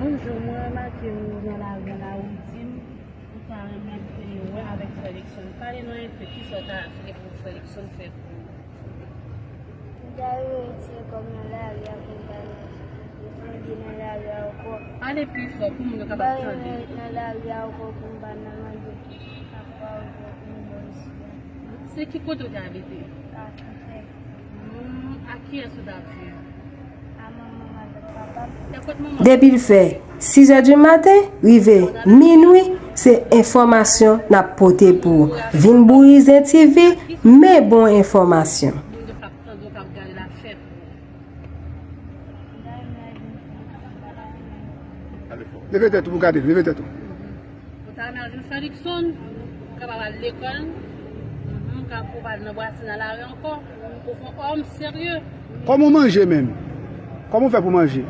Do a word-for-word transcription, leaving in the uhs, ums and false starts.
Yon jou mwen remake w nan lari an, la ou di m ou ta renmen te wè avèk frè Luckson. Pale nou enpe, kisa w ta vle pou frè Luckson fè pou ou? M ta renmen retire kò m nan lari a pou m pa nan, manje nan lari a ankò. Pale pi fò pou moun yo kapab tande. M ta renmen ret nan lari a ankò pou m pa nan manje ak pa ou pou m bò isi a. Se ki kote w te abite? Kafou Fè. Hmm, ak kiyès ou t ap viv? A manman m avèk papa m. Depi l fè sis è di maten rive minwi, se enfòmasyon n ap pote pou ou. Vin Bouyizen T V, men bon enfòmasyon. Moun yo k ap tande w, k ap gade l ap fè pou ou. Leve tèt ou pou gade, leve tèt ou. Ou ta renmen al jwenn frè Luckson, ou kapab al lekòl, mhm, ou kapab al nan bwati nan lari ankò, ou fè yon òm serye. Kòman w manje menm? Kòman w fè pou manje?